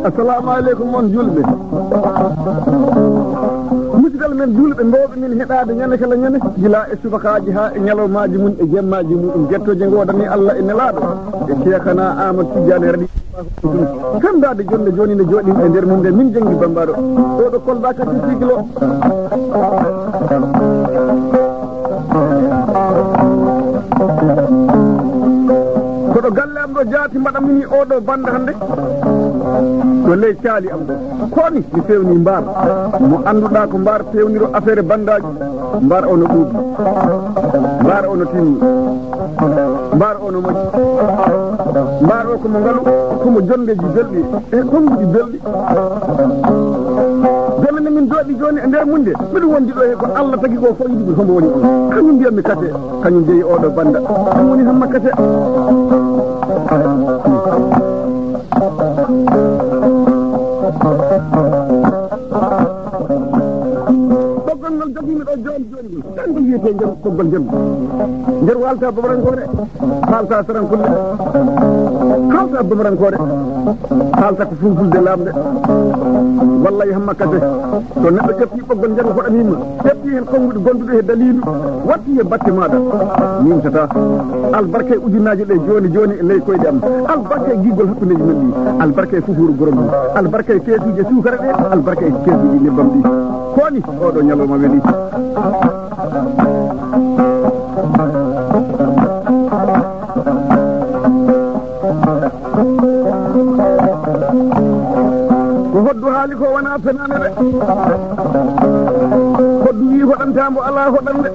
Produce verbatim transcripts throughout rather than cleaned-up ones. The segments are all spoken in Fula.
Assalamu aleykum, on julɓe. Musidal men julɓe mbowɓe min heɗaade ñande kala ñande, gila e subakaaji haa e ñalawmaaji mum e jemmaaji mum. Ɗum jettooje ngoodani Allah e Nelaaɗo e Seekana Amadou Tidiane Raɗi. Fenndaade jonde jooni nde jooɗimi e nder mum nde, min Janngi Bambaɗo. Ɗo ɗo Kolda ka Sirsi Kilo. Koɗo galle am ɗo jaati mbaɗa mini oɗo bannda hannde. Ɗo ley caali am ɗo. Koni mi fewni mbaar. Mo annduɗaa ko mbaar fewniro affaire banndaaji. Mbaar o no ɗuuɗi. Mbaar o no tinni. Mbaar o no moƴƴi. Mbaar o ko mo ngalu, ko mo jonndeeji belɗi e konnguɗi belɗi. Jooni nde min jooɗi jooni e nder mum nde, miɗo wondi ɗo he ko Allah tagi ko fof yiɗi, hombo woni on? Kañum mbiyammi kate, kañum jeyi oɗo bannda. Ɗum woni Hamma Kate. Ɓoggol ngol jogiimi ɗo jooni jooni. Kanko wiyetee nder ɓoggol njandu. Nder waalta bamarankoore, haalta sarankulle, haalta bamarankoore, haalta ko fulfulde lamnde. Wallay Hamma Kate, so neɗɗo ƴetti ɓoggol njandu hoɗaniima, ƴetti heen konnguɗi gonduɗi he daliilu, watti he batte maaɗa, nimtata. Albarka e ujunnaaje ɗe jooni jooni e ley koyɗe am. Albarka e giggol hakkundeeji men ɗi. Albarka e fufuuru gorom ɗum. Albarka e keesuuji e suukara ɗe. Albarka e keesuuji nebbam ɗi. Koni oɗo ñalawma weli. Ko hoddu haali ko wona penaane de. Hoddu wi hoɗanta mbo ala hoɗande.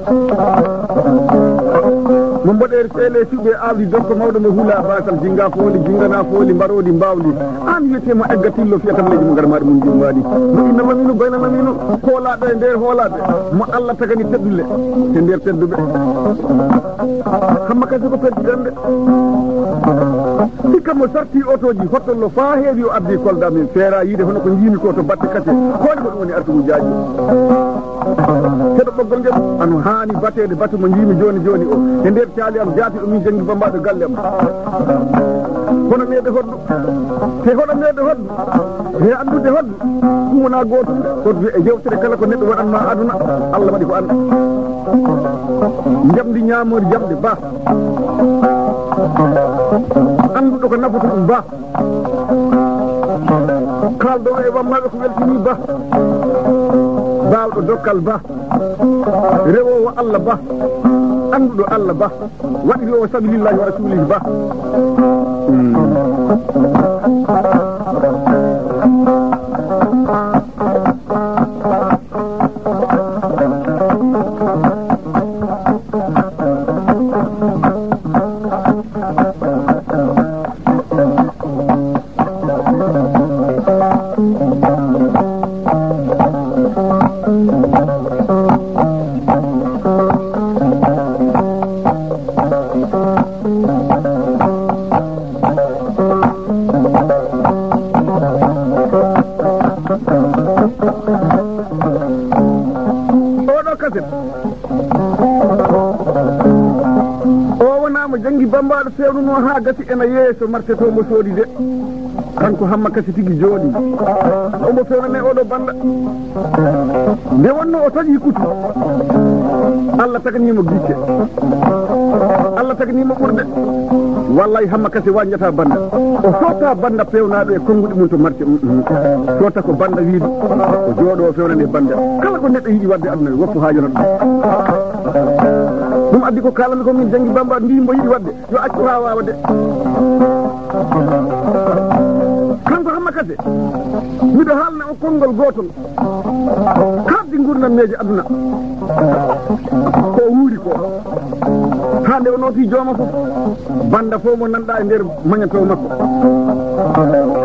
Mo mboɗeeri seele suɓe awdi dokko mawɗo mo hula basal jinga fooli jingana fooli mbaroodi mbawdi. An wiyetee mo egga tillo fiyata leji mo ngar maɗa mum jumbaɗi. Mo inna mamino bayna mamino. Koolaɗo e nder hoolaɓe. Mo Allah tagani teddulle. E nder tedduɓe. Hamma Kate ko perdi dande. Hikka mo sarti otoji hottollo faa heewi o addi Kolda min feera yiide hono ko njiimi ko to batte Kate. Kooni ko ɗum woni artugu jaaji. Keɗo ɓoggol ngel ano haani bateede batu mo njiimi jooni jooni o. E nder caali am jaati o min Janngi Bambaɗo galle am. Hono neede hoddu. Te hoɗo neede hoddu. He anndude hoddu. Ɗum wona gootum. Hoddu e yewtere kala ko neɗɗo waɗan ma aduna. Allah waɗi ko an. Njamdi ñaamoori jamɗe ba. Annduɗo ko nafata ɗum ba. Kaaldowo e wammaɓe ko weltini ba. Baawɗo dokkal ba. Rewoowo Allah ba. Annduɗo Allah ba. Waɗiroowo sabilillahi wa rasulihi ba. Oɗo kaset. O wonaa mo Janngi Bambaɗo fewnunoo haa gasi ena yeeso marteto mo soodi de. Kanko Hamma Kase tigi jooɗi. Omo fewnane oɗo banda. Nde wonno o taƴi kutu, Allah taganiimo gicce. Allah taganiimo ɓurde. Wallahi Hamma Kase wanjata banda. O sotta banda pewnaaɗo e konnguɗi mum to marché. Mm, mm. Sotta ko banda wiidu. O jooɗo o fewnane banda. Kala ko neɗɗo yiɗi waɗde aduna, woppu haa yonata ɗum. Ɗum addi ko kaalami ko min janngi Bamba, mbi mbo yiɗi waɗde. Yo accu haa waawa de. Kanko Hamma Kase, miɗo haalna on konngol gootol. Kaɓdi ngurndanmeeje aduna. Ko o wuuri ko. Haa nde o nooti jooma fof. Banda fof mo nanɗa e nder mañato makko.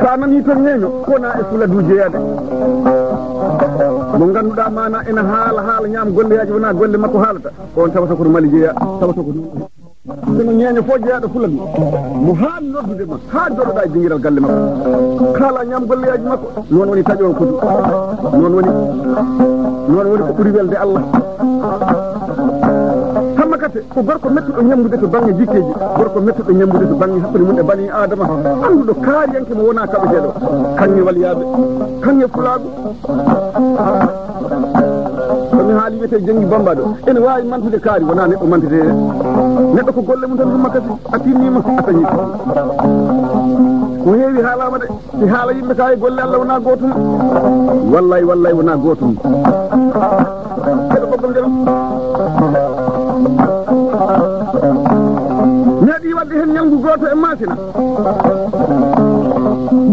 Sa nani toon ñeeño, kona e fuladu jeeyade. Mo ngannduɗaa maana ena haala, haala ñaam golleyaji wona golle makko haalata. On tawata kono Mali jeeya, tawata ko noon. Kono ñeeño fof jeyaɗo Fuladu, mo haani noddude ma, haa jooɗoɗa e dingiral galle makko. Kaala ñaam golleyaji makko, noon woni taƴo on kodu. Noon woni, noon woni ko ɓuri welde Allah. Hamma Kase ko gorko mettuɗo ñambude to bannge jikkeeji, gorko mettuɗo ñambude to bannge hakkunde mum e bani Aadama, annduɗo kaariyanke mo wona kaɓeteeɗo, kaŋŋe waliyaaɓe, kaŋŋe fulaagu. Ko mi haali wiyete janngi Bamba ɗo. Ene waawi mantude kaari, wonaa neɗɗo mantete. Neɗɗo ko golle mum tan Hamma Kase, a tinnima, a tañi. Ko heewi haalaama de, si haala yimɓe ka e golle Allah wonaa gootum. Wallay, wallay wonaa gootum. Keɗo ɓoggol ngel. Meeɗi waɗde heen ñalngu gooto e Maasina.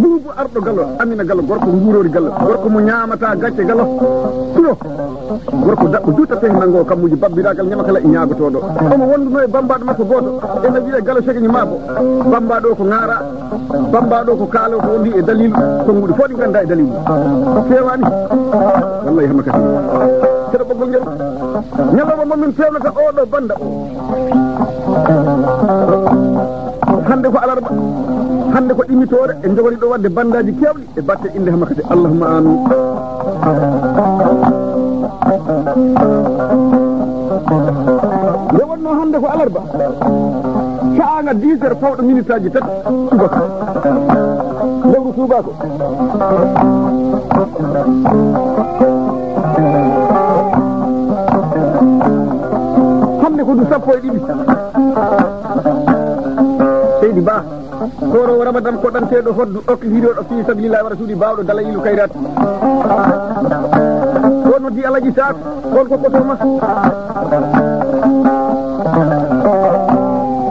Buubu Arɗo Galo, Amina Galo, gorko nguurori Galo, gorko mo ñaamata gacce Galo. Suno, gorko daɓɓo duta teh nango kammuji babbiragal ñama kala e ñaagotooɗo. Omo wonduno e bambaɗo makko gooto, ena wiye Galo Segeñi Maabo. Bambaɗo ko ŋaara, bambaɗo ko kaalo, ko wondi e dalilu, konnguɗi fof ɗi ngannda e dalilu. Feewani. Wallahi Hamma Kase. Keɗo ɓoggol ngel. Ñalawma mo min fewnata oɗo banda o. Hannde ko alarba, hannde ko ɗimmitoore, en njogori ɗo waɗde bandaaji keewɗi e batte innde Hamma Kase. Allahumma amin. Nde wonno hannde ko alarba, sa'aanga dix heures pawɗo minitaaji tati subaka, lewru tuubaako. Hannde ko du sappo e ɗiɗi. Seydi Ba, koorowo Ramadan koɗanteeɗo hoddu, okkitiriiɗo fii sabilillahi wa rasuli, baawɗo dalayilu kayrat. O noddi Alaji Saak, on ko koto ma.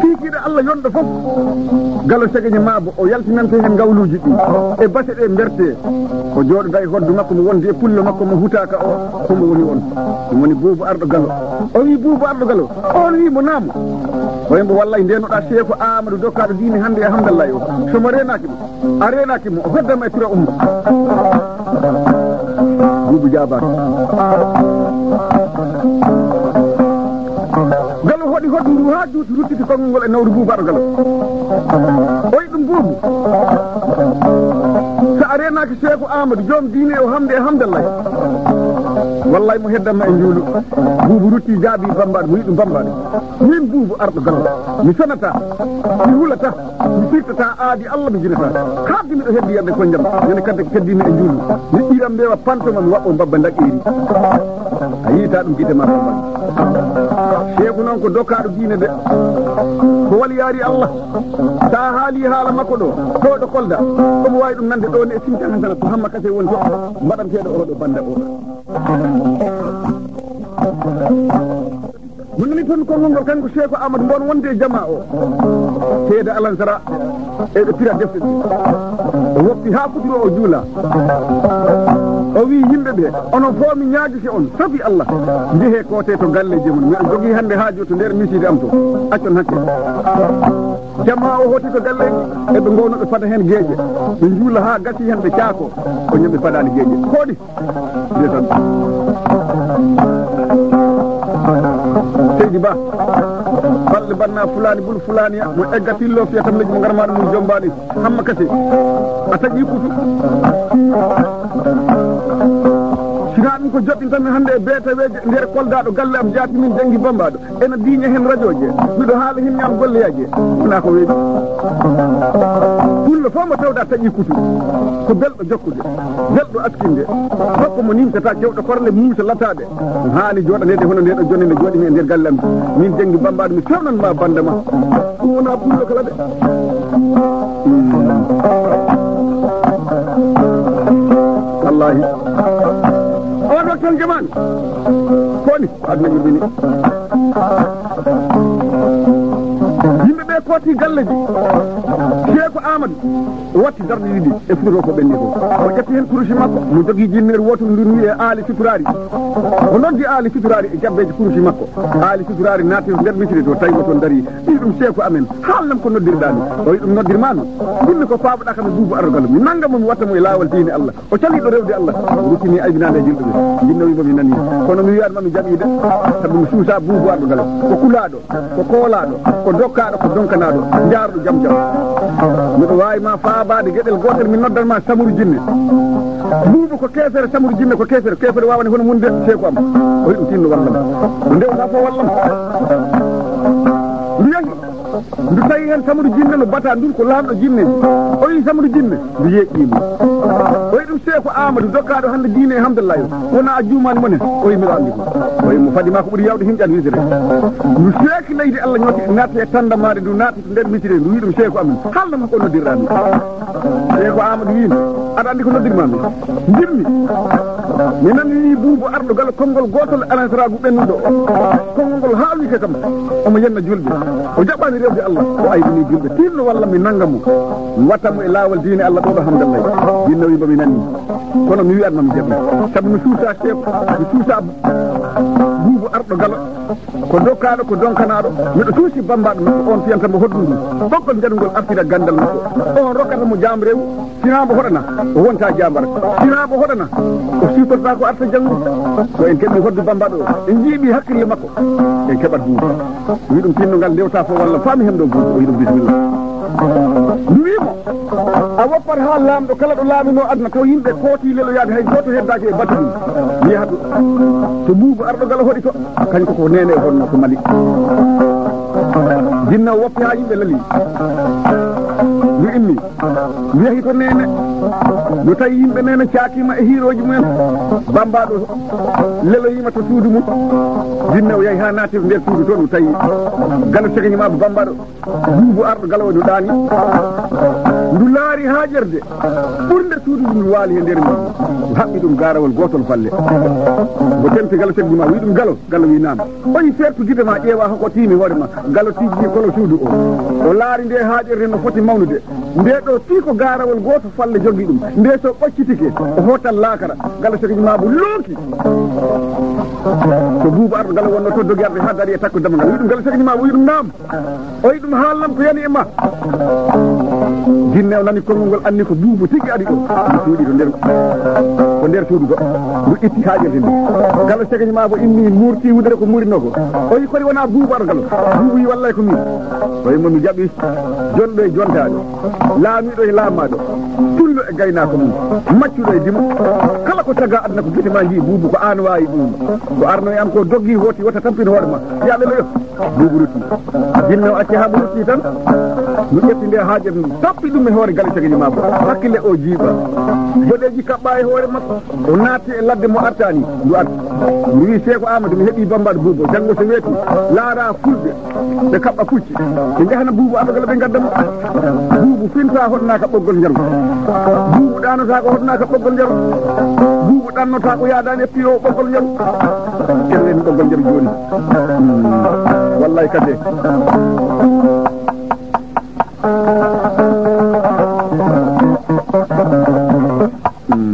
Kiikiiɗo Allah yonɗo fof. Galo Segeñe Maabo, o yaltinante heen ngawluuji ɗi. E base ɗe mberte. O jooɗoda e hoddu makko mo wondi e pullo makko mo hutaaka o. Ko mo woni on? Ɗum woni Buubu Arɗo Galo. O wii Buubu Arɗo Galo. On wii mo naamu. O wii mbo wallay ndenoɗa Seeku Aamadu dokkaaɗo diine hannde e Hamdallahi o. So mo reenaaki mo. A reenaaki mo, o hoddama e tura umma. Buubu jaabaaka. Galo hoɗi hoɗdu ndu haa juuti ruttiti konngol ngol e nawru Buubu Arɗo Galo. O wi ɗum Buubu. So a reenaaki Seeku Aamadu, joom diine o hamde e hamdallahi. Wallay mo heddama e njuulu. Buubu rutti jaabi bambaɗo, mo yiɗi bambaɗo. Min Buubu Arɗo Galo. Mi sonata. Mi hulata. Mi firtata aadi Allah mi jinata. Kaddi miɗo heddi yerde ko jam. Ñande kadde ko keddi mi e njuulu. Mi ɓiram mbewa pantoma mi waɓɓo mbabba daƴƴeeri. A yiita ɗum gite ma bambaɗo. Seeku noon ko dokkaaɗo diine de. Ko waliyaari Allah. Sa haali haala makko ɗo, ɗo ɗo Kolda. Omo waawi ɗum nande ɗo ne e Sintan Hansana to Hamma Kase woni to. Mbaɗanteeɗo oɗo banda o. Mo nani toon konngol ngol kanko Seeku Aamadu mbon wonde e jama o. Seeda Alansara eɓe pira defte ɗe. O woppi haa futuro o juula. O wii yimɓe ɓe, onon fof mi ñaagike on, safi Allah. Njehee koote to galleeji mon. Miɗo jogii hannde haaju to nder misiide am to. Accon hakke. Jama o hooti to galleeji, eɓe ngowno ɓe fada heen geeƴe. Ɓe njuula haa gasi heen ɓe caako. O ñamɓe fadaani geeƴe. Koɗi? Ndeysaan. Seydi Ba, balɗe banna Fulani bul Fulaniya, mo egga tillo fiya tam leji mo ngarma ɗum mum jombaɗi. Hamma Kase, a taƴi kutu. Sina Ko joɗɗintanmi hannde e beetaweeje nder Kolda ɗo galle am jaati min Janngi Bambaɗo. Ena diiña heen rajooje. Miɗo haala heen ñaam golleyaaje. Wonaa ko weeɓi. Pullo fof mo tawɗa taƴi kutu. Ko belɗo jokkude. Belɗo askinde. Gorko mo nimtata jewɗo korle muusa lataade. Haani jooɗaneede hono nde ɗo jonde nde jooɗimi e nder galle am. Min Janngi Bambaɗo mi fewnanma bannda ma. Ɗum wonaa pullo kala de. Wallahi. On waktan jaman. Koni, aduna yurmini. Yimɓe ɓe kooti galleji. Seeku Amadou watti darɗe ɗiɗi e fuɗo ko ɓenni ko. O ƴetti heen kurusi makko, mo jogii jinneer wooto ndu wi'e Aali Suturaari. O noddi Aali Suturaari e jabbeeji kurusi makko. Aali Suturaari naati nder misiri to tawi o toon darii. Ɓii ɗum seeku amen, haalnam ko noddirɗaa mi. O wi ɗum noddirmaa mi. Ɗum mi ko paaboɗaa kam e Buubu Arɗo Galo. Mi nannga mo mi watta mo e laawol diine Allah. O caliiɗo rewde Allah. O ruttini aybinaande e julɓe ɓe. Jinne wi mo mi nanii. Kono mi wiyaat ma mi jaɓii de. Sabu mi suusaa Buubu Arɗo Galo. Ko kulaaɗo, ko koolaaɗo, ko dokkaaɗo, ko donkanaaɗo. Njaarɗo jam jam. Miɗo waawi ma faabaade geɗel gootel mi noddan ma Samuru Jinne. Buubu ko keefere, Samuru Jinne ko keefere. Keefere waawani hono mun de, seeku am. O wi ɗum tinno wallam. Ndewta fof wallam. Ndu yahi, ndu tawi heen Samuru Jinne no bata, ndun ko laamɗo jinneeji. O wi Samuru Jinne, ndu yeeƴii mo. O wi ɗum seeku Aamadu, dokkaaɗo hannde diine e hamdallahi. Wona a juumaani mo ne? O wi miɗo anndi ko. O wi mo fadi ma ko ɓuri yawde himƴan wisire. Ndu seeki leydi Allah ñooti, naati e tandamaare, ndu naati to nder misire, ndu wi ɗum seeku amen. Haalnam ko noddirɗaa mi. Seeku Aamadu wi mi, aɗa anndi ko noddirmaa mi? Njimmi. Mi nani wi Buubu Arɗo Galo konngol gootol e alansaraagu ɓennuɗo. Konngol ngol haalwi ke kam. Omo yenna julɓe. O jaɓɓaani rewde Allah. O aybini julɓe. Tinno walla mi nannga mo. Mi watta mo e laawol diine Allah ɗo ɗo hamdallay. Jinne wi mbo mi nani. Kono mi wiyat ma mi jaɓi. Sabu mi suusa seeku. Mi suusa Buubu Arɗo Galo. Ko dokkaaɗo, ko donkanaaɗo. Miɗo suusi bambaɗo makko on fiyanta mo hoddundu. Ɓoggol njarungol artira gandal makko. On rokkata mo jaam rew. Sinaa mbo hoɗana, o wonta jaambar. Sinaa mbo hoɗana, o siwtorta ko arta janngo. So en keɓi hoddu bambaɗo o, en jiiɓi hakkille makko, en keɓat Buubu. Wi ɗum tinno ngal ndewta fof walla faami hemɗo Buubu, o wi ɗum bisimilla. Ndu wi mo, a woppat haa laamɗo kala ɗo laaminoo aduna taw yimɓe kooti leloyaade hay gooto heddaaki e batu ɗum. Yahatu. So Buubu Arɗo Galo hoɗi to, kañ ko ko neene e honno ko Mali. Jinne o woppi haa yimɓe lali. Ndu immi. Ndu yahi to neene. Ndu tawi yimɓe neene caakiima e hiirooji mumen. Bambaɗo leloyiima to suudu mum. Jinne o yahi haa naati to nder suudu to ndu tawi Galo Sekañi Maabo bambaɗo. Buubu Arɗo Galo no ɗaani. Ndu laari haaƴerde ɓurnde suudu ndu, ndu waali he nder mum. Ndu haɓɓi ɗum gaarawol gootol falle. Mbo tenti Galo Sekañi Maabo wi ɗum Galo. Galo wi naam. O yi fertu gite ma ƴeewa hoko tiimi hoore ma. Galo tijji kolo suudu o. O laari nde haaƴerde no foti mawnude. Nde ɗo fii ko gaarawol gooto falle joggi ɗum. Nde so ɓoccitike, o hootan laakara. Galo Sekañi Maabo looki. So Buubu Arɗo Galo wonno to dogi arde haa dari e takko dammugal. Wi ɗum Galo Sekañi Maabo, wi ɗum naam. O wi ɗum haalnam ko yani e ma. Jinne o nani konngol ngol anni ko Buubu tigi ari ɗo. Ndu suuɗi to nder, ko nder suudu go. Ndu itti haaƴerde ndu. Galo Sekañi Maabo immi murti wudere ko murinoo ko. O wi kori wona Buubu Arɗo Galo. Buubu wi wallay ko min. O wi mo mi jaɓi jonɗo e jontaaɗo. Laamiiɗo e laamaaɗo. Pullo e gaynaako mum. Maccuɗo e dimo. Kala ko taga aduna ko gite ma njii Buubu ko aan waawi ɗum. Ko arno e am ko doggi hooti wata tampin hoore ma. Yaa ɓe no yo. Buubu rutti. Jinne o acci haa mo rutti tan. Ndu ƴetti nde haaƴere ndu. Tappi ɗum e hoore Galo Sekañi Maabo. Hakkille o jiiɓa. Boɗeeji kaɓɓa e hoore makko. O naati e ladde mo artaani. Ndu arti. Ndu wi Seeku Aamadu mi heɓi bambaɗo Buubu. Janngo so weeti. Laara fulɓe. Ɓe kaɓɓa pucci. Ɓe njahana Buubu Arɗo Galo ɓe ngadda mo. Buubu finta hoɗanaaka ɓoggol njaru. Buubu ɗaanotaako hoɗanaaka ɓoggol njaru. Buubu ɗannotaako yaadaani e piyo ɓoggol njaru. Kellen ɓoggol njaru jooni. Hmm. Wallay kade. Hmm.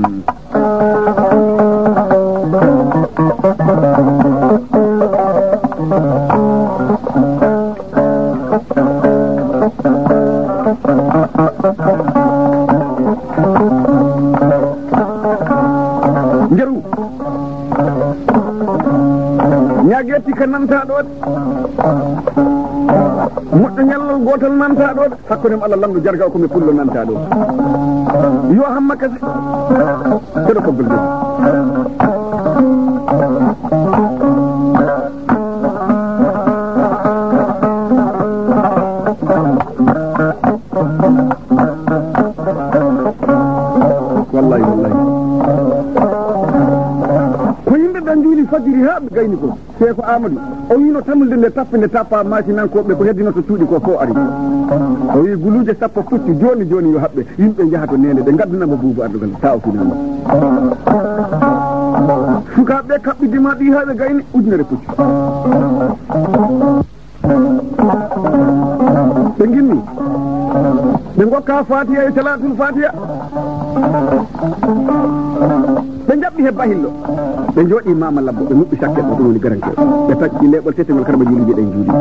Njaru. Ñaageeti ka nanta ɗo de. Moƴƴo ñallal gootal nanta ɗo de. Hakkunde mo Allah lamɗo jarga o ko mi pullo nanta ɗo. Yo hamma kase. Keɗo koggol jom. Njuuli fajiri haa ɓe gayni ko. Seeko Aamadu, o wiino tamlude nde tappa, nde tappa maasinankooɓe ko heddinoo to cuuɗi ko fof ari. O wii guluuje sappo pucci jooni jooni yo haɓɓe, yimɓe njaha to neene ɓe ngaddana mo Buubu Arɗo Galle, taa o finaama. Sukaaɓe ɓe kaɓɓidi ma ɗi haa ɓe gayni ujunere pucci. Ɓe ngimmi. Ɓe ngokka Faatiya e Salaatul Faatiya. Ɓe njaɓɓi he bahillo. Ɓe njooɗi Maama Labbo, ɓe muɓɓi sakke ɗum woni garanke. Ɓe taƴi leeɓol tete ngol karma juuliji ɗen juuli.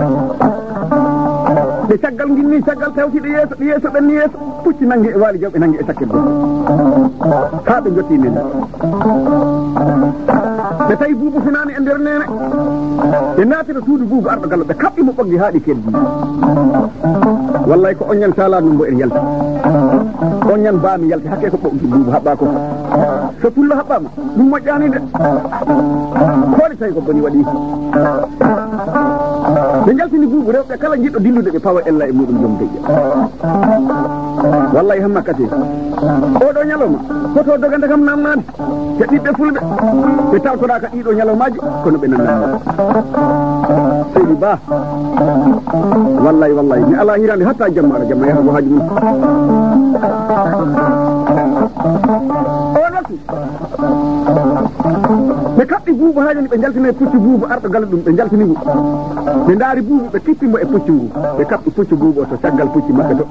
Ɓe caggal ngimmi, caggal tawti ɗe yeeso, ɗe yeeso, ɓenni yeeso. Pucci nangi e waali jaw, ɓe nangi e sakke goɗɗo. Haa ɓe njotti men. Ɓe tawi Buubu finaani e nder neene. Ɓe naati to suudu Buubu Arɗo Gallo, ɓe kaɓɓi mo ɓoggi haa ɗi keddi. Wallay ko oññan sala ɗum mbo en yalti. Oññan baami yalti, hakke ko ɓoggi Buubu haɓɓa ko. So pullo haɓɓama, ɗum moƴƴani de. Kooli tawi ko boni waɗi. Ɓe njaltini Buubu, rewɓe kala jiɗɗo dillude ɓe pawa ella e muɗum joom deƴƴa. Wallay hamma kadi. Oɗo ñalawma, hoto dogande kam namnaade. Te ɓiɓɓe fulɓe, ɓe tawtoraaka ɗiɗo ñalawmaaji, kono ɓe nannaama. Seydi Ba, wallay, wallay, mi alaa hiraande hatta jamma ara, jamma yaha ko haaju mum. On waktu, ɓe kaɓɓi Buubu haa joni, ɓe njaltini e puccu Buubu arɗo galle ɗum, ɓe njaltini ngu. Ɓe ndaari Buubu, ɓe kippi mo e puccu ngu. Ɓe kaɓɓi puccu Buubu o to caggal pucci maɓɓe to.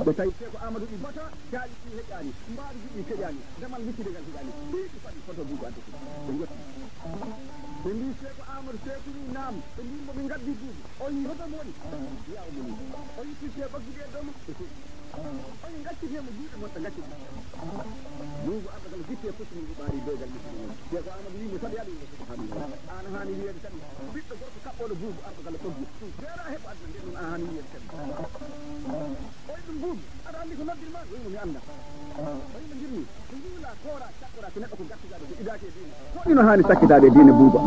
Ɓe tawi Seeko Aamadu ɗi bata, caaɗi ɗi heƴaani, mbaaru ɗi keƴaani, damal wiccude ngal heƴaani. Ɗi ɗi faɗi foto Buubu adda ɗum. Ɓe njotti. Ɓe mbii Seeko Aamadu, Seeku ni naam. Ɓe mbii mo min ngaddi Buubu. O yii hoto mo woni. Wiya omo ni. O yii pucci e ɓoggi ɗi e dow mum. Ɓe seeɗi. O yii ngacciti mo juuɗe mon ɓe ngacci ɗum. Buubu arɗo kala gitti e pucci mum ɓaari doygal ɓe seeɗi. Seeko Aamadu yii mo saɗi aɗa yii mo saɗi. Aan haani wiyeede saɗi. Ɓiɗɗo gorko kaɓɓooɗo Buubu arɗo kala ɓoggi. Feera heɓo aduna nde ɗum aan haani wiyeede saɗi. Oy ɗum Buubu, aɗa anndi ko noddirma? Oy mo mi annda. Oy mo njirmi, ko njuula, koora, cakkora, ko neɗɗo ko gattigaɗo, ko idaaki e diine. Ko ɗino haani sakkitaade e diine Buuba.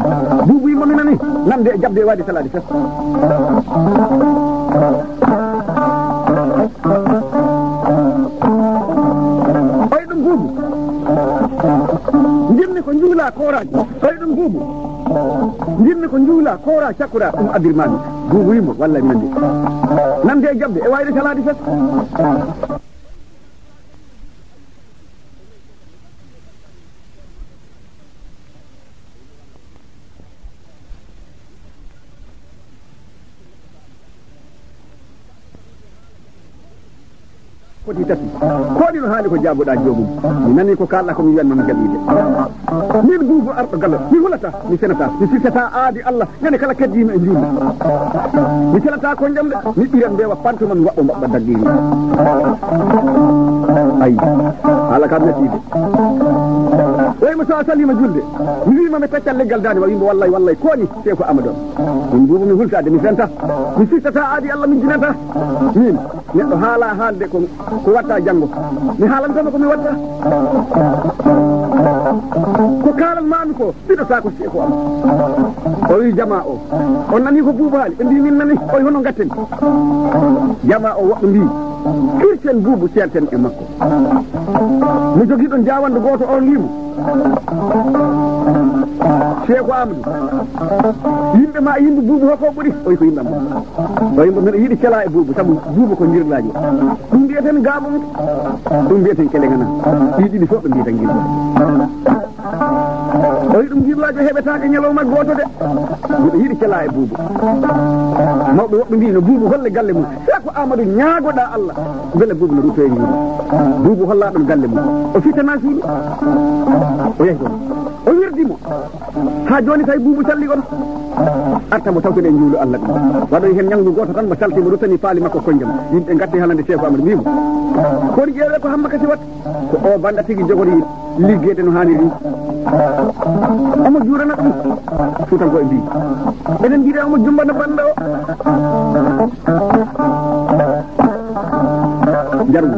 Buubu yimma mi nani, nande e jaɓde e waade salaade fes. Oy ɗum Buubu, njirmi ko njuula, koora, oy ɗum Buubu. Njirmi ko njuula, koora, cakkora, ɗum addirmaami. Buubu yimma, walla mi nandi. Nande e jaɓde e waade salaade fes. Foti tati. Ko ɗino haali ko jaaboɗaa joomum. Mi nani ko kaalɗa ko mi wiyan ma mi jaɓiide. Min Buubu arɗo galle, mi hulata, mi senata, mi firtata aadi Allah. Ñande kala keddiima e njuulde. Mi selata koñƴam de, mi ɓira mbeewa pantuma mi waɓɓo mbaɓɓa daggiiri. Ayi, haala kam mettiide. Wayi mo so a saliima julde, mi wiima mi peccal leggal daande ma, wiimo wallay, wallay, kooni, Seeku Amadou. Min Buubu mi hultaade, mi senta. Mi firtata aadi Allah, mi jinata. Min, neɗɗo haala haalde ko, ko watta janngo. Mi haalantama ko mi watta. Ko kaalan maami ko, Ɓiɗɗo saako Seeku am. O wi jama o, on nani ko Buubu haali? Ɓe mbi min nani. O wi hono ngatten? Jama o woɓɓe mbi, firten Buubu, ceerten e makko. Mo jogii ɗon jaawandu gooto on wi mo, Seeku Aamadu, yimɓe ma e yimɓe Buubu hoko ɓuri? O wi ko yimɓe am. O wi mbo miɗo yiɗi cela e Buubu, sabu Buubu ko njirlaajo. Ɗum mbiyaten gaaɓum, ɗum mbiyaten kelengana. Ɗi ɗiɗi fof ɓe mbiyata ngirlaajo. O wi ɗum ngirlaajo heɓetaake ñalawma gooto de. Miɗo yiɗi cela e Buubu. Mawɓe woɓɓe mbi no Buubu holle galle mum. Seeku Aamadu ñaagoɗaa Allah. Mbele Buubu no ruttoye njuulu. Buubu holla ɗum galle mum. O fittana suudu. O yahi toon. O wirdi mo. Haa jooni tawi Buubu salli kono. Arta mo tawten e njuulu Allah ɗum. Waɗoy heen ñalngu gooto tan mo salti mo ruttani paali makko koñjam. Yimɓe ngatti halande Seeku Aamadu mbi mo. Kono ƴeewee ko Hamma Kasi waɗi. Ko o bannda tigi jogori liggeede no haaniri. Omo juurana ɗum. Fuutankooɓe mbi. Eɗen njiɗi omo jumbana bannda o. Njaru.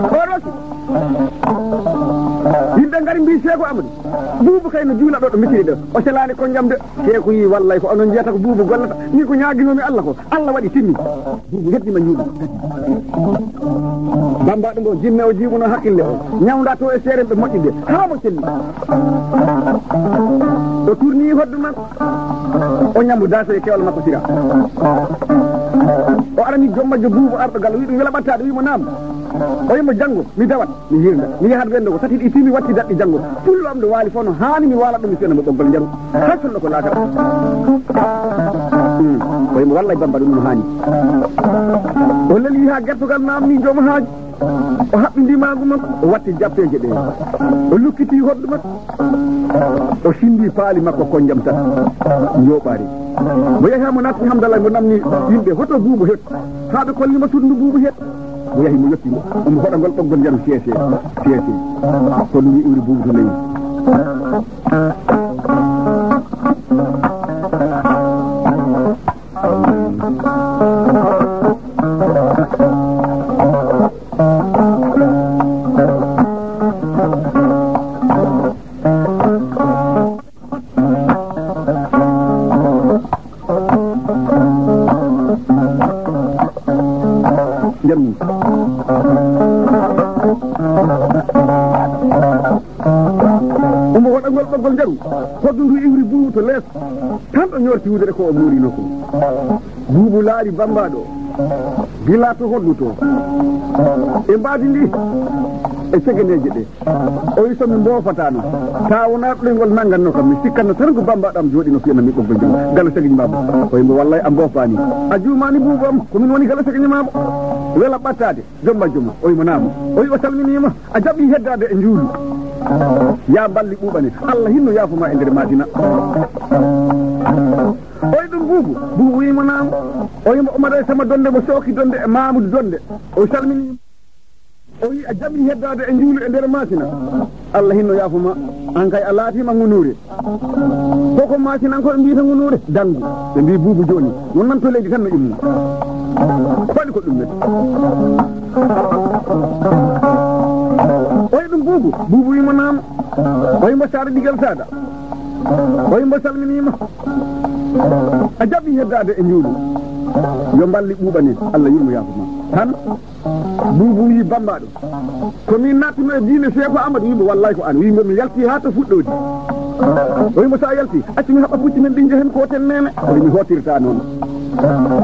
Kono yimɓe Ngari mbi Seeku Amadu, Buubu kay no juula ɗo, ɗo misiri ɗo. O selaani ko jam de. Seeku yi, wallay ko onon njiyata ko Buubu gollata. Ni ko ñaaginoomi Allah ko, Allah waɗi timmi. Buubu heddima ñuuɗu. Bamba ɗum o jinne o jiibuno hakkille o. Ñawnda to e seere ɓe moƴƴude. Haa mo selli. O tourni hoddu makko. O ñambo daase e kewal makko sira. O arani joom majjo Buubu arɗo gal, wi'i ɗum wela ɓattaade, wi'i mo naam. O yimo janngo, mi dawat. Mi hirna. Mi yahat wendo ko tati ɗi fii mi watti daɗɗi janngo. Pullo am ɗo waali fof no haani mi waala ɗum mi fiyana mo ɓoggol njaru. Hay sonno ko laakara. Hmm. Ko yimo wallay Bamba ɗum no haani. O leli haa gertogal naamni joom haaju. O haɓɓi ndimaagu makko, o watti jappeeje ɗe. O lukkiti hoddu makko. O sindi paali makko ko jam tan. Njooɓaari. Mo yahi haa mo naatni Hamdallah mo namni yimɓe hoto Buubu het. Haa ɓe kolli mo suudu ndu Buubu het. Mo yahi mo yotti mo. Omo hoɗa ngol ɓoggol njaru seese. Seese. Ko ɗum wi iwri Buubu to leydi. Njaru. Omo waɗa ngol ɓoggol njaru. Hoddu ndu iwri Buubu to lees. Tan ɗo ñoorti wudere ko o muurino ko. Buubu laari Bamba ɗo. Bila to hoddu to. E mbaadi ndi. E segeneeje ɗe. O wi so mi mboofatano. Taa wonaa ɗo ngol nannganno kam. Mi sikkanno tan ko Bamba ɗam jooɗi no fiyana mi ɓoggol njaru. Gala segeñ maabo. O wi mbo wallay a mboofaani. A juumaani Buubu am. Ko min woni gala segeñ maabo. Wela ɓattaade. Jomba joma. O wi mo naamo. O wi o salminiima. A jaɓi heddaade e njuulu. Yaa mballi ɓuuɓani. Allah hinno yaafo ma e nder Madina. Oy ɗum Buubu. Buubu wi'i mo naam. O wi'i mo Omar e sama Donde mo sooki Donde e Mamudu Donde. O salmini. O wi'i a jaɓi heddaade e njuulu e nder Madina. Allah hinno yaafo ma. An kay a laatiima ngunuure. Koko Madina ko ɓe mbiyata ngunuure. Dangu. Ɓe mbiyi Buubu jooni. Won nan to leydi tan no immo. Faɗi ko ɗum men. Oy ɗum Buubu. Buubu wi'i mo naam. Oy mbo saare digal saada. Oy mbo salminiima. A jaɓi heddaade e njuulu. Yo mballi ɓuuɓane. Allah yurmo yaafo ma. Tan Buubu wi'i Bamba ɗo. Ko min nattuno e diine Seeku Amadu wi'i mbo wallay ko an. Wi'i mbo mi yalti haa to fuɗɗoodi. O wi'i mbo so a yalti, accu mi haɓɓa pucci men ɗin njehen kooten neene. O wi'i mi hootirta noon.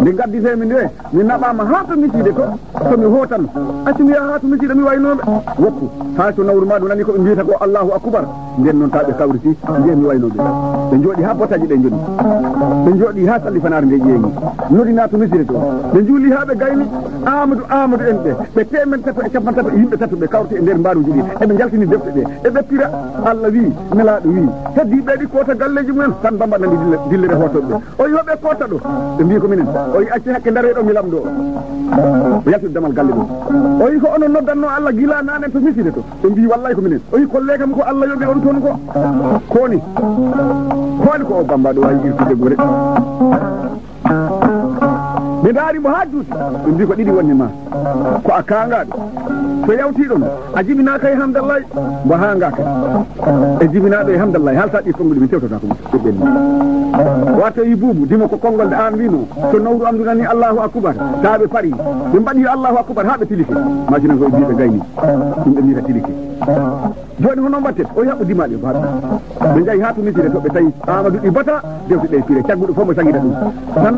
Nde ngadditee mi nde, mi naɓaama haa to misiide to. Ko mi hootan. Accu mi yaha haa to misiiɗo mi waynooɓe. Woppu. Haa so nawru maa ndu nani ko ɓe mbiyata ko Allahu Akbar. Nden noon taa ɓe kawriti, njehi mi waynooɓe. Ɓe njooɗi haa bottaaji ɗe njoni. Ɓe njooɗi haa salli fanaare nde ƴeeŋi. Noddi naa to misiiɗo to. Ɓe njuuli haa ɓe gayni. Aamadu, Aamadu en ɓe. Ɓe teemen tato e capanɗe tato e yimɓe tato ɓe kawriti e nder mbaaruuji ɗi. Eɓe njaltini defte ɗe. Eɓe pira. Allah wii, Nelaaɗo wii. Heddii ɓe ɗi koota galleeji mumen. Tan Bamba nani dille-, dillere hootooɓe. O yi hoɓe koota ɗo. Ɓe mbii ko minen. O yi acci hakke ndaroy ɗo mi lamɗo. O yalti damal galle ɗo. O yi ko onon noddanno Allah gila nanen to miside to. Ɓe mbii wallay ko minen. O yi kolle kam ko Allah yoɓi on toon ko. Koni. Koni ko o Bamba ɗo wawi irtude gore. Ɓe ndaari mo haa juuti. Ɓe mbii ko ɗiɗi wonni ma. Ko a kaangaɗo. So yawti ɗon. A jibinaaka e Hamdallaay, mbo haangaaka. E jibinaaɗo e Hamdallaay, haaltaa ɗi konnguɗi, min tewtataa ko ɓurɗen ni. Wato yi Buubu, dimo ko konngol nde aan wiino, so nowru am ndu nani Allahu Akbar, taa ɓe pari. Ɓe mbaɗi yo Allahu Akbar haa ɓe tilike. Masinanko e mbiiɓe gayni, ɗum ɓe mbiita tilike. Jooni hono mbaɗten, o yaɓɓo dimaaɗi o baaɗo. Ɓe njahi haa to misire to ɓe tawi Aamadu ɗi bata, dewte ɗe pire, cagguɗo fof mo sagida ɗum. Tan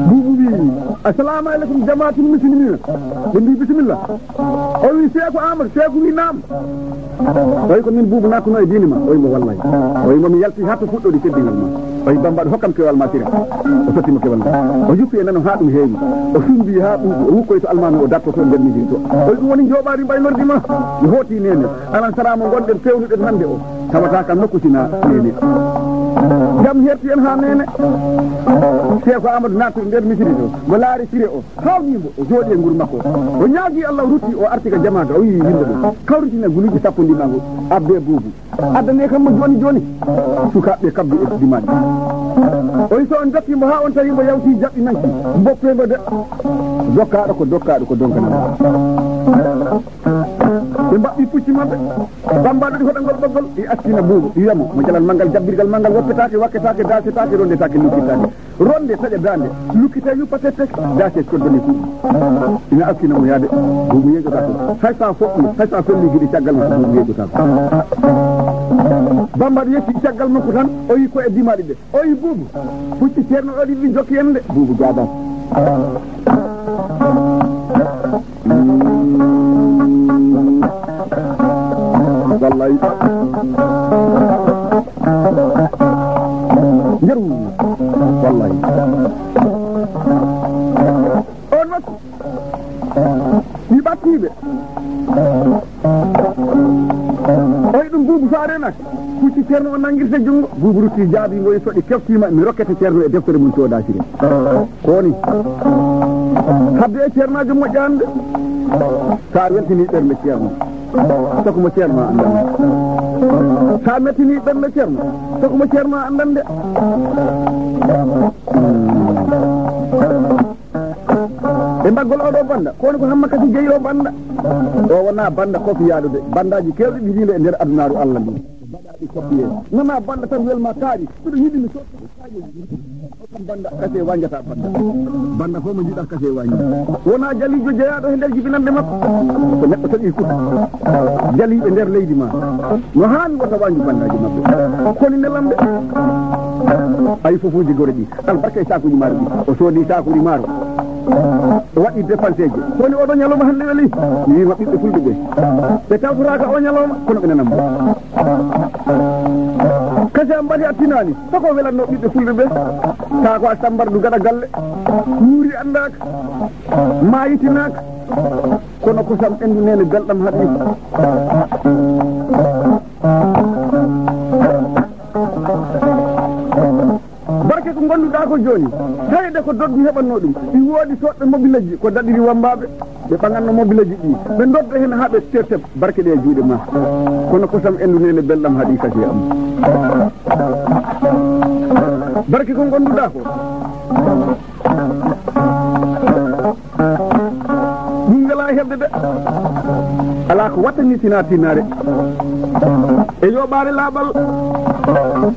Buubu wii, "Assalamu aleykum jamaatul muslimina." Ɓe mbii, "Bisimilla." O wi, "Seeku Aamadu?" Seeku wi, "Naam." O wi, "Ko min Buubu nattuno e diine ma?" O wi, "Mbo wallay." O wi, "Mbo mi yalti haa to fuɗɗoɗi teddingal ma." O wi, "Bamba ɗo hokkam kewal ma sira." O sotti mo kewal ngal. O yuppi e nano haa ɗum heewi. O sumbi haa ɓuuɓi. O wukkoyi to almaami o darto to nder mijiri to. O wi, "Ɗum woni njooɓaari mbaynordi ma. Mi hooti neene. Alan sara mo ngonɗen pewnuɗen hannde o. Tawata kam nokku sina neene. Jam herti en haa neene." Seeku Aamadu nattiri nder misiri to. Mo laari sire o. Haawnii mbo, o jooɗi e nguru makko. O ñaagii Allah, o rutti, o arti ka jamaa ka, o wi'i yimɓe ɓe, "Kawritinee guluuje sappo ndimaagu, abbee Buubu. Addanee kam mo jooni jooni." Sukaaɓe kabbi e dimaaɗi. O wi, "So on dokkii mbo haa on tawi mbo yawti jaɓɓi nanki, mboppee mbo de." Dokkaaɗo ko dokkaaɗo ko donkanaa. Ɓe mbaɗi pucci maɓɓe. Bamba ɗaɗi hoɗangol ɓoggol, ɗi accina Buubu, ɗi wiyamo, mo jalal manngal, jabbirgal manngal, woppetaake, wakketaake, daasetaake, rondetaake, lukkitaake. Ronde taƴa daande, lukkita yuppa tette, daase coddoni kuuɗi. Ina accina mo yaade, Buubu yeeƴotaako. Hay sa foɗɗi, hay sa felli giɗi caggal makko, Buubu yeeƴotaako. Bamba ɗo yetti caggal makko tan, o yi ko e dimaaɗi ɗe. O yi Buubu, pucci Ceerno o ɗiɗi jokki en de, Buubu jaabaaki. Wallahi. Nderu. Wallahi. On waktu. Mi ɓattiiɓe. Oy ɗum Buubu so a renaki. Pucci Ceerno o nangirta junngo. Buubu rutti jaabi mo e soɗi keftiima mi rokkete Ceerno e deftere mum coodasire. Ko woni? Habde e Ceernaajo moƴƴaande. Sa weltini ɓernde Ceerno. Soko mo Ceerno a anndande. Sa mettini ɓernde Ceerno. Soko mo Ceerno a anndande. E mbaggol oɗo banda, ko woni ko Hamma Kasi jeyi o banda? O wona banda kofiyaaɗo de. Bandaaji keewɗi ɗi wiinde e nder adunaaru Allah ndu. Baɗaaɗi kofiye. Nana banda tan welma kaari. Mbiɗo yiɗi mi sotta. O kam banda kase wanjata banda. Banda fof mo jiɗa kase wanji. Wona jaliijo jeyaaɗo he nder jibinande makko. Ko neɗɗo taƴi kuɗi. Jaliiɓe nder leydi ma. No haani wota wanju bandaaji maɓɓe. Koni nelamɓe. Ayi fofuuji gore ɗi. Albarka e saakuuji maaro ɗi. O soodi saakuuji maaro. O waɗi dépenseeji. Ko woni oɗo ñalawma hannde weli? Mi wiima ɓiɓɓe fulɓe ɓe. Ɓe tawtoraaka o ñalawma, kono ɓe nanam mo. Kasi am mbaɗi a tinaani. Soko welatno ɓiɓɓe fulɓe ɓe. Taa ko a sambardu gaɗa galle. Wuuri anndaaka. Maayitinaaka. Kono kosam endu nene belɗam haɗi. Barke ko gonduɗaa ko jooni, tawde ko doggi heɓatno ɗum. Ɗi woodi soɗɓe mobileji ko daɗiri wambaaɓe, ɓe ɓaŋatno mobileji ɗi, ɓe dodda heen haa ɓe terteb barke ɗe e juuɗe ma. Kono kosam endu nene belɗam haɗi kasi am. Barke ko gonduɗaa ko. Ɗum welaa heɓde de. Alaa ko watta ni tinaa tinaare. E yooɓaare laaɓal.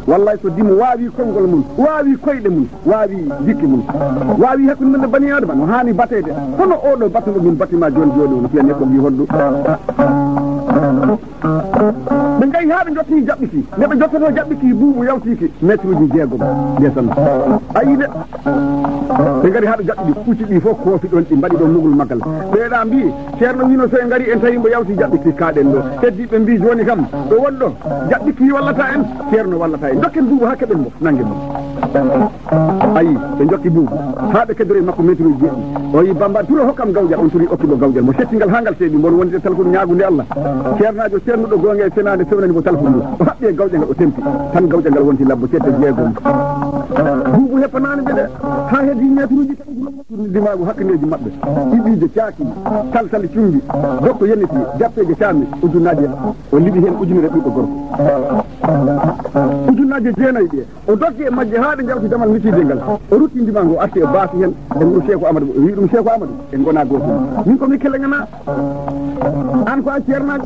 Wallay so dimo waawi konngol mum, waawi koyɗe mum, waawi jikke mum, waawi hakkunde mum e bani Aadama, no haani bateede. Hono oɗo battuɗo min batima jooni jooni, o no fiya neɗɗo mbi hoddu. Ɓe ngayi haa ɓe njotti jaɓɓiki. Nde ɓe jottoto jaɓɓiki, Buubu yawtiki metruuji jeegom. Ndesan. A yii de. Ɓe ngari haa ɓe jaɓɓi pucci ɗi fof koofi ɗon, ɗi mbaɗi ɗon mugol maggal. Ɓeeɗa mbi, Ceerno wino so en ngari en tawi mbo yawti jaɓɓiki kaaɗen ɗo. Heddiiɓe mbi, jooni kam, ɗo wonɗo, jaɓɓiki wallata en, Ceerno wallata en. Dokken Buubu haa keɓen mbo, nanngen mbo. Ayi, ɓe jokki Buubu. Haa ɓe keddori makko metruuji jeeɗiɗi. O yi Bamba turo hokkam gawƴal, on turi okki mo gawƴal. Mo setti ngal haa ngal seeɓi, mbon wonde talkuru ñaagunde Allah. Ceernaajo ceernuɗo goonga e senaande fewnani mo talkuru ndu. O haɓɓi e gawƴal ngal o tempi. Tan gawƴal ngal wonti labbo cette jeegom. Buubu heppanaani ɓe de. Haa heddi metruuji tati dimaagu hakkundeeji maɓɓe. Ɗiɗiije caaki, taltal cuŋgi, dokko yenniti, jatteeje caami, ujunnaaje. O liɓi heen ujunere ɓiɗɗo gorko. Ujunnaaje jeenayi ɗe. O doggi e majje haa ɗe njawti damal misiide ngal. O rutti ndimaango, o arti e baasi heen. E nguru Seeku Amadou, o wi ɗum, Seeku Amadou, en ngona gootum. Min ko mi keleŋana. Aan ko a ceernaaɗo.